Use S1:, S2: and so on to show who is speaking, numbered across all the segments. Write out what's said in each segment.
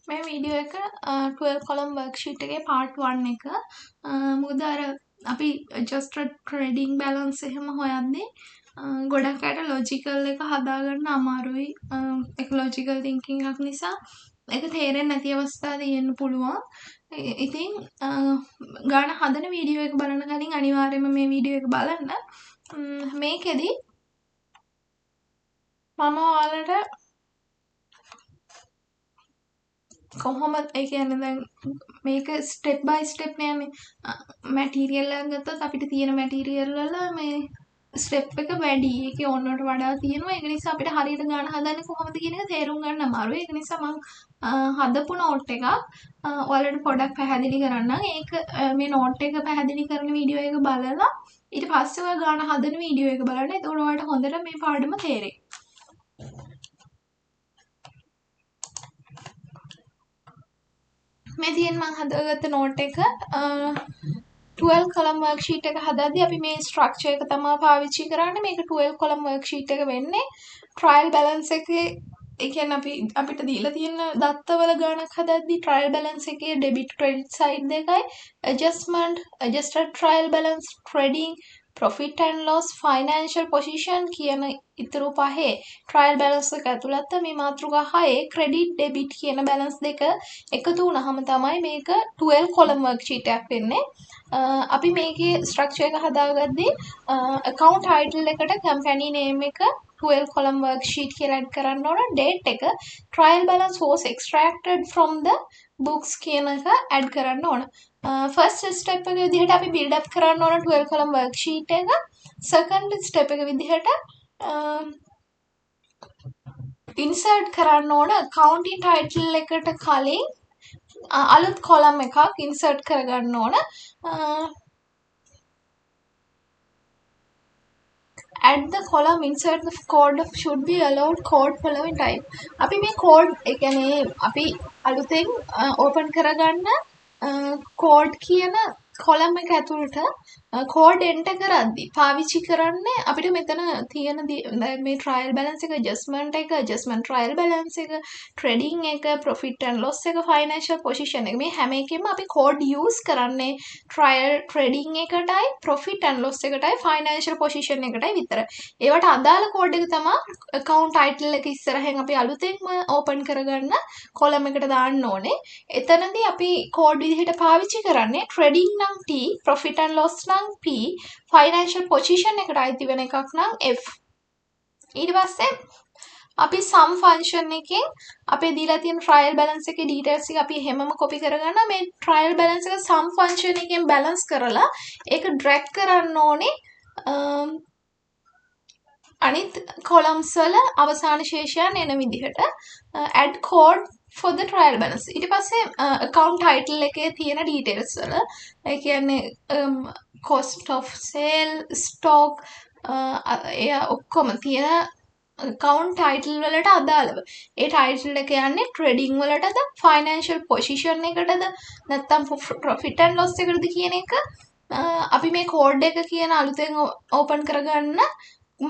S1: මේ වීඩියෝ එක 12 column worksheet එකේ part 1 එක. මොකද අර අපි adjusted trading balance එහෙම හොයද්දී ගොඩක් අයට ලොජිකල් එක හදාගන්න අමාරුයි. ඒක ලොජිකල් තින්කින් එකක් නිසා ඒක තේරෙන්නේ නැති අවස්ථා තියෙන්න පුළුවන්. ඉතින් ගාන හදන වීඩියෝ එක බලන කලින් අනිවාර්යයෙන්ම මේ වීඩියෝ එක බලන්න. මේකෙදි මම ඔයාලට කොහොමද ඒ කියන්නේ දැන් මේක ස්ටෙප් බයි ස්ටෙප් නේ යන්නේ. මැටීරියල් එකක් ගත්තොත් අපිට තියෙන මැටීරියල් වල මේ ස්ටෙප් එක වැඩි. ඒකේ ඕනකට වඩා තියෙනවා. ඒක නිසා අපිට හරියට ගාන හදන්නේ කොහොමද කියන එක තේරුම් ගන්න අමාරුයි. ඒක නිසා මං හදපු නෝට් එකක් ඔයාලට පොඩක් පැහැදිලි කරන්නම්. ඒක මේ නෝට් එක පැහැදිලි කරන වීඩියෝ එක බලලා ඊට පස්සේ ඔයා ගාන හදන වීඩියෝ එක බලන්න. එතකොට ඔයාලට හොඳට මේ පාඩම තේරෙයි. මේ තියෙන මං හදාගත්ත නෝට් එක 12 column worksheet එක හදද්දී අපි මේ ස්ට්‍රක්චර් එක තමයි පාවිච්චි කරන්නේ. මේක 12 column worksheet එක වෙන්නේ trial balance එකේ, ඒ කියන්නේ අපි අපිට දීලා තියෙන දත්තවල ගාණක් හදද්දී trial balance එකේ debit credit side දෙකයි, adjustment, adjusted trial balance, trading, profit and loss, financial position කියන ඉතුරු පහේ trial balance එක ඇතුළත මේ මාතෘකා හයේ credit debit කියන balance දෙක එකතු වුණාම තමයි මේක 12 column worksheet එකක් වෙන්නේ. අපි මේකේ structure එක හදාගද්දී account title එකට company name එක 12 column worksheet කියලා add කරන්න ඕන. Date එක trial balance was extracted from the books කියන එක add කරන්න ඕන. First step එක විදිහට අපි build up කරන්න ඕන 12 column worksheet එක. Second step එක විදිහට insert කරන්න ඕන accounting title එකට කලින් අලුත් column එකක් insert කරගන්න ඕන. Add the column, insert the code of should be allowed code following type. අපි මේ code ඒ කියන්නේ අපි අලුතෙන් open කරගන්න code කියන column එක ඇතුළට code enter කරද්දී පාවිච්චි කරන්නේ අපිට මෙතන තියෙන මේ trial balance එක, adjustment එක, adjustment trial balance එක, trading එක, profit and loss එක, financial position එක, මේ හැම එකෙම අපි code use කරන්නේ trial trading එකටයි, profit and loss එකටයි, financial position එකටයි විතරයි. ඒවට අදාළ code එක තමයි account title එක ඉස්සරහෙන් අපි අලුතෙන්ම open කරගන්න column එකට දාන්න ඕනේ. එතනදී අපි code විදිහට පාවිච්චි කරන්නේ trading නම් T, profit and loss නම් P, financial position එකට අයිති වෙන එකක් නම් F. ඊට පස්සේ අපි sum function එකෙන් අපේ දීලා තියෙන trial balance එකේ details ටික අපි එහෙමම copy කරගන්න. මේ trial balance එක sum function එකෙන් balance කරලා ඒක drag කරන්න ඕනේ අනිත් columns වල අවසාන ශේෂයන් එන විදිහට. Add code for the trial balance. ඊට පස්සේ account title එකේ තියෙන details වල, ඒ කියන්නේ cost of sale, stock, එය ඔක්කොම තියෙන account title වලට අදාළව. ඒ title එක යන්නේ trading වලටද, financial position එකටද, නැත්නම් profit and loss එකටද කියන එක අපි මේ code එක කියන අලුතෙන් open කරගන්න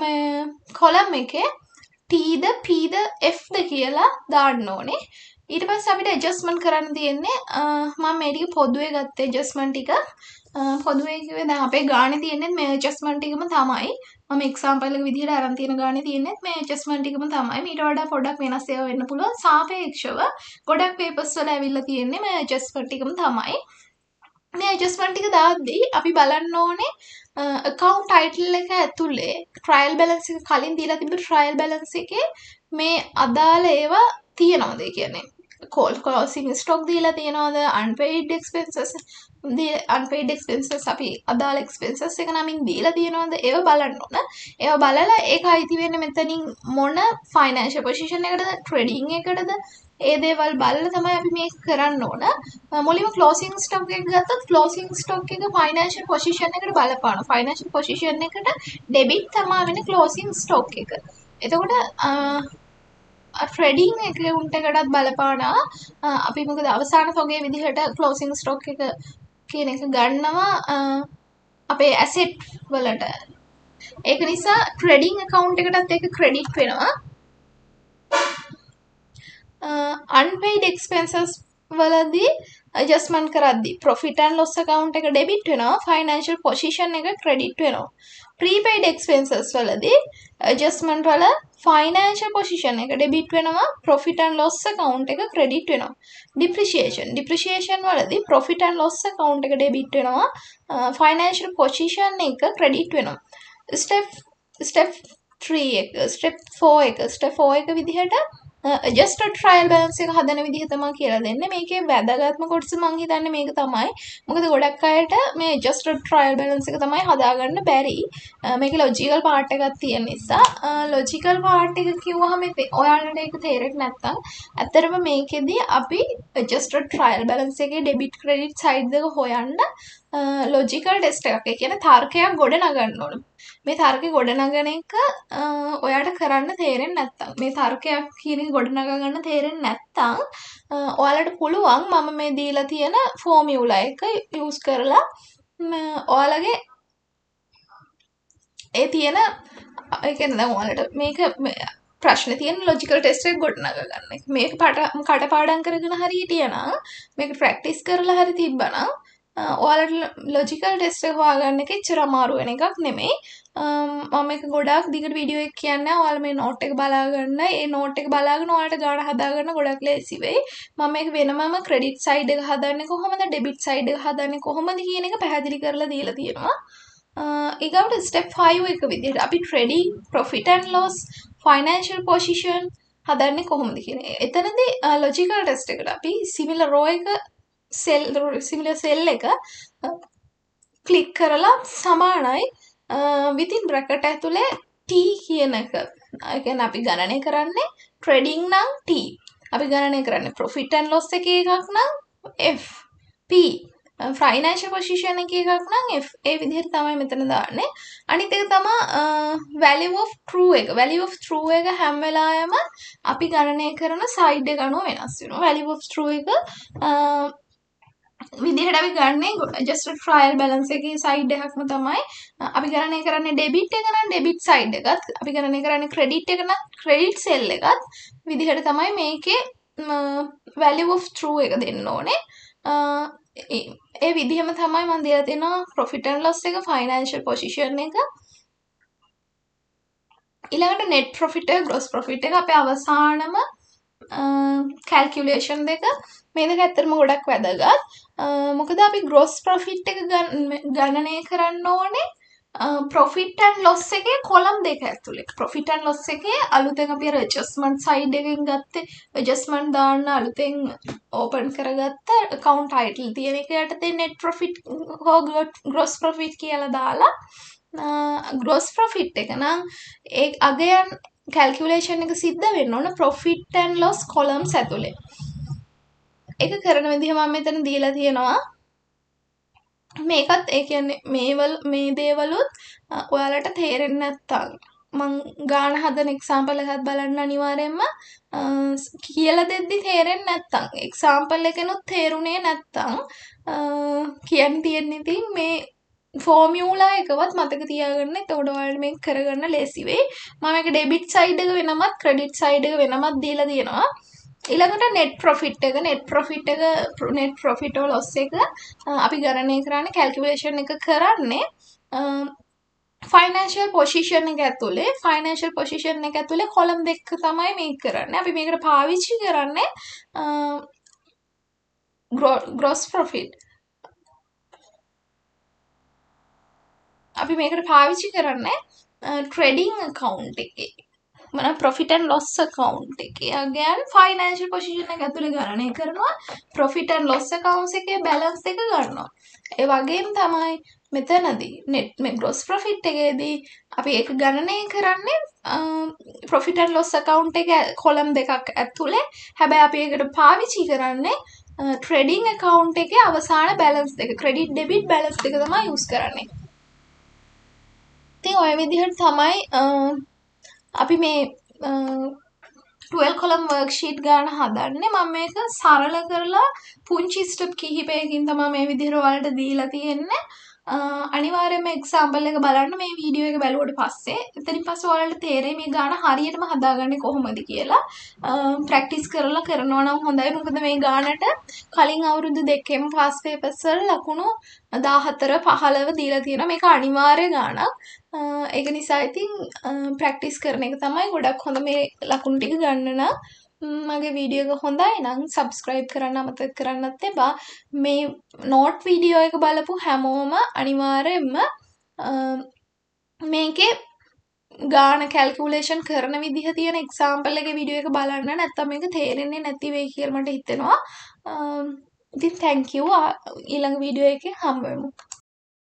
S1: මේ column එකේ T ද P ද F ද කියලා දාන්න ඕනේ. ඊට පස්සේ අපිට ඇඩ්ජස්ට්මන්ට් කරන්න තියෙන්නේ මම මේ ටික පොදුවේ ගත්ත ඇඩ්ජස්ට්මන්ට් ටික. පොදුවේ කිව්වේ දැන් අපේ ගානේ තියෙන්නේ මේ ඇඩ්ජස්ට්මන්ට් ටිකම තමයි. මම එක්සැම්පල් එක විදිහට අරන් තියෙන ගානේ තියෙන්නේ මේ ඇඩ්ජස්ට්මන්ට් ටිකම තමයි. මීට වඩා පොඩ්ඩක් වෙනස් ඒවා වෙන්න පුළුවන්. සාපේක්ෂව ගොඩක් පේපර්ස් වල ඇවිල්ලා තියෙන්නේ මේ ඇඩ්ජස්ට්මන්ට් ටිකම තමයි. මේ ඇඩ්ජස්ට්මන්ට් ටික දාද්දී අපි බලන්න ඕනේ account title එක ඇතුලේ trial balance එක කලින් දීලා තිබ්බ trial balance එකේ මේ අදාළ ඒවා තියෙනවද? ඒ කියන්නේ closing stock දීලා තියෙනවද? Unpaid expenses unpaid expenses අපි අදාළ expenses එක නමින් දීලා තියෙනවද? ඒවා බලන්න ඕන. ඒවා බලලා ඒක අයිති වෙන්නේ මෙතනින් මොන financial position එකටද, trading එකටද, ඒ දේවල් බලලා තමයි අපි මේක කරන්න ඕන. මුලින්ම closing stock එක ගත්තොත් closing stock එක financial position එකට බලපානවා. Financial position එකට debit තමයි වෙන්නේ closing stock එක. එතකොට ට්‍රේඩින් ඇකවුන්ට් එකටත් බලපානවා. අපි මොකද අවසාන තොගේ විදිහට ක්ලෝසිං ස්ටොක් එක කියන එක ගන්නවා අපේ ඇසෙට් වලට. ඒක නිසා ට්‍රේඩින් ඇකවුන්ට් එකටත් ඒක ක්‍රෙඩිට් වෙනවා. Unpaid expenses වලදී ඇඩ්ජස්ට්මන්ට් කරද්දී profit and loss account එක ඩෙබිට් වෙනවා, ෆයිනෑන්ෂල් පොසිෂන් එක ක්‍රෙඩිට් වෙනවා. ප්‍රීපේඩ් එක්ස්පෙන්සස් වලදී ඇඩ්ජස්ට්මන්ට් වල ෆයිනෑන්ෂල් පොසිෂන් එක ඩෙබිට් වෙනවා, ප්‍රොෆිට් ඇන්ඩ් ලොස් ඇකවුන්ට් එක ක්‍රෙඩිට් වෙනවා. ඩිප්‍රිසියේෂන් වලදී ප්‍රොෆිට් ඇන්ඩ් ලොස් ඇකවුන්ට් එක ඩෙබිට් වෙනවා, ෆයිනෑන්ෂල් පොසිෂන් එක ක්‍රෙඩිට් වෙනවා. ස්ටෙප් 3 එක, ස්ටෙප් 4 එක, ස්ටෙප් 4 එක විදිහට ඇඩ්ජස්ටඩ් ට්‍රයල් බැලන්ස් එක හදන විදිහ තමයි කියලා දෙන්නේ. මේකේ වැදගත්ම කොටස මං හිතන්නේ මේක තමයි. මොකද ගොඩක් අයට මේ ඇඩ්ජස්ටඩ් ට්‍රයල් බැලන්ස් එක තමයි හදාගන්න බැරි. මේකේ ලොජිකල් පාර්ට් එකක් තියෙන නිසා. ලොජිකල් පාර්ට් එක කිව්වහම ඔයාලට ඒක තේරෙන්නේ නැත්නම් ඇත්තටම මේකෙදි අපි ඇඩ්ජස්ටඩ් ට්‍රයල් බැලන්ස් එකේ ඩෙබිට් ක්‍රෙඩිට් සයිඩ් දෙක හොයන්න ලොජිකල් ටෙස්ට් එකක්. ඒ කියන්නේ තර්කයක් ගොඩ නගන්න ඕන. මේ තර්කේ ගොඩ නගන එක ඔයාට කරන්න තේරෙන්නේ නැත්නම්, මේ තර්කයක් කියන එක ගොඩ නගා ගන්න තේරෙන්නේ නැත්නම් ඔයාලට පුළුවන් මම මේ දීලා තියෙන ෆෝමියුලා එක යූස් කරලා ඔයාලගේ ඒ තියෙන, ඒ කියන්නේ දැන් ඔයාලට මේක ප්‍රශ්නේ තියෙන ලොජිකල් ටෙස්ට් එක ගොඩ නගා ගන්න එක. මේක කටපාඩම් කරගෙන හරි හිටියනම්, මේක ප්‍රැක්ටිස් කරලා හරි තිබ්බනම් ඔයාලට ලොජිකල් ටෙස්ට් එක හොයාගන්න එක එච්චර අමාරු වෙන එකක් නෙමෙයි. මම මේක ගොඩාක් දිගට වීඩියෝ එක කියන්නේ නැහැ. ඔයාලා මේ නෝට් එක බලාගන්න. ඒ නෝට් එක බලාගෙන ඔයාලට ගාන හදාගන්න ගොඩක් ලේසි වෙයි. මම මේක වෙනමම ක්‍රෙඩිට් සයිඩ් එක හදන්නේ කොහොමද, ඩෙබිට් සයිඩ් එක හදන්නේ කොහොමද කියන එක පැහැදිලි කරලා දීලා තියෙනවා. ඊගොඩ ස්ටෙප් 5 එක විදිහට අපි trading, profit and loss, financial position හදන්නේ කොහොමද කියන එක. එතනදී ලොජිකල් ටෙස්ට් එකට අපි සිමිලර් රෝ එක සෙල් සිමිලර් සෙල් එක ක්ලික් කරලා සමානයි විතින් බ්‍රැකට් ඇතුලේ T කියන එක. ඒ කියන්නේ අපි ගණනය කරන්නේ ට්‍රේඩින් නම් T. අපි ගණනය කරන්නේ ප්‍රොෆිට් ඇන්ඩ් ලොස් එකේ එකක් නම් F. P. Financial position එකේ එකක් නම් F. ඒ විදිහට තමයි මෙතන දාන්නේ. අනිත් එක තමයි value of true එක. value of true එක හැම වෙලාවෙම අපි ගණනය කරන සයිඩ් එක අනුව වෙනස් වෙනවා. value of true එක විදිහට අපි ගන්නේ ඇඩ්ජස්ටඩ් ට්‍රයල් බැලන්ස් එකේ සයිඩ් එකක්ම තමයි. අපි ගණනය කරන්නේ ඩෙබිට් එක නම් ඩෙබිට් සයිඩ් එකත්, අපි ගණනය කරන්නේ ක්‍රෙඩිට් එක නම් ක්‍රෙඩිට් සෙල් එකත් විදිහට තමයි මේකේ value of true එක දෙන්න ඕනේ. ඒ විදිහම තමයි මම දීලා තියෙනවා ප්‍රොෆිට් ඇන්ඩ් ලොස් එක, ෆයිනෑන්ෂල් පොසිෂන් එක, ඊළඟට නෙට් ප්‍රොෆිට් එක, ග්‍රොස් ප්‍රොෆිට් එක අපේ අවසානම කැල්කියුලේෂන් දෙක. මේ දෙක ඇත්තටම ගොඩක් වැදගත්. මොකද අපි ග්‍රොස් ප්‍රොෆිට් එක ගණනය කරන්න ඕනේ ප්‍රොෆිට් ඇන්ඩ් ලොස් එකේ කොලම් දෙක ඇතුලේ. ප්‍රොෆිට් ඇන්ඩ් ලොස් එකේ අලුතෙන් අපි අර ඇඩ්ජස්ට්මන්ට් සයිඩ් එකෙන් ගත්තේ ඇඩ්ජස්ට්මන්ට් දාන්න අලුතෙන් ඕපන් කරගත්ත ඇකවුන්ට් ටයිටල් තියෙන එක යටතේ නෙට් ප්‍රොෆිට් හෝ ග්‍රොස් ප්‍රොෆිට් කියලා දාලා ග්‍රොස් ප්‍රොෆිට් එක නම් ඒ අගයන් කැල්කියුලේෂන් එක සිද්ධ වෙන්න ඕන ප්‍රොෆිට් ඇන්ඩ් ලොස් කොලම්ස් ඇතුලේ. ඒක කරන විදිහ මම මෙතන දීලා තියෙනවා. මේකත් ඒ කියන්නේ මේ දේවලුත් ඔයාලට තේරෙන්නේ නැත්තම් මං ගාන හදන එක්සැම්පල් එකක් බලන්න අනිවාර්යයෙන්ම කියලා දෙද්දි තේරෙන්නේ නැත්තම් එක්සැම්පල් එකනොත් තේරුනේ නැත්තම් කියන්න තියෙන්නේ ඉතින් මේ ෆෝමියුලා එකවත් මතක තියාගන්න. එතකොට ඔයාලට මේක කරගන්න ලේසි වෙයි. මම මේක ඩෙබිට් සයිඩ් එක වෙනමත් ක්‍රෙඩිට් සයිඩ් එක වෙනමත් දීලා තියෙනවා. ඊළඟට නෙට් ප්‍රොෆිට් එක, නෙට් ප්‍රොෆිට් එක, නෙට් ප්‍රොෆිට් ඕ ලොස් එක අපි ගණනය කරන්නේ කැල්කියුලේෂන් එක කරන්නේ ෆයිනෑන්ෂල් පොසිෂන් එක ඇතුලේ. ෆයිනෑන්ෂල් පොසිෂන් එක ඇතුලේ කොලම් දෙක තමයි මේක කරන්නේ. අපි මේකට පාවිච්චි කරන්නේ ග්‍රොස් ප්‍රොෆිට්. අපි මේකට පාවිච්චි කරන්නේ ට්‍රේඩින් ඇකවුන්ට් එකේ මොන ප්‍රොෆිට් ඇන්ඩ් ලොස් ඇකවුන්ට් එකේ අගයන් ෆයිනෑන්ෂල් පොසිෂන් එක ඇතුලේ ගණනය කරනවා. ප්‍රොෆිට් ඇන්ඩ් ලොස් ඇකවුන්ට්ස් එකේ බැලන්ස් එක ගන්නවා. ඒ වගේම තමයි මෙතනදී නෙට් මේ ග්‍රොස් ප්‍රොෆිට් එකේදී අපි ඒක ගණනය කරන්නේ ප්‍රොෆිට් ඇන්ඩ් ලොස් ඇකවුන්ට් එක කොලම් දෙකක් ඇතුලේ. හැබැයි අපි ඒකට පාවිච්චි කරන්නේ ට්‍රේඩින් ඇකවුන්ට් එකේ අවසාන බැලන්ස් දෙක, ක්‍රෙඩිට් ඩෙබිට් බැලන්ස් දෙක තමයි යූස් කරන්නේ. ඉතින් ඔය විදිහට තමයි අපි මේ 12 කොලම් වර්ක්ෂීට් ගාන හදන්නේ. මම මේක සරල කරලා පුංචි ස්ටෙප් කිහිපයකින් තමයි මේ විදිහට ඔයාලට දීලා තියෙන්නේ. අනිවාර්යයෙන්ම එක්සැම්පල් එක බලන්න මේ වීඩියෝ එක බැලුවට පස්සේ. එතනින් පස්සේ ඔයාලට තේරෙයි මේ ගාන හරියටම හදාගන්නේ කොහොමද කියලා. ප්‍රැක්ටිස් කරලා කරනවා නම් හොඳයි. මොකද මේ ගානට කලින් අවුරුදු දෙකෙම පාස් පේපර්ස් වල ලකුණු 14 15 දීලා තියෙනවා. මේක අනිවාර්ය ගානක්. ඒක නිසා ඉතින් ප්‍රැක්ටිස් කරන එක තමයි ගොඩක් හොඳ මේ ලකුණු ටික ගන්න නම්. මගේ වීඩියෝ එක හොඳයි නම් සබ්ස්ක්‍රයිබ් කරන්න අමතක කරන්නත් එපා. මේ නෝට් වීඩියෝ එක බලපු හැමෝම අනිවාර්යයෙන්ම මේකේ ගාන කැල්කියුලේෂන් කරන විදිහ තියෙන එක්සාම්පල් එකේ වීඩියෝ එක බලන්න, නැත්තම් මේක තේරෙන්නේ නැති වෙයි කියලා මට හිතෙනවා. ඉතින් thank you. ඊළඟ වීඩියෝ එකේ හම්බ වෙමු.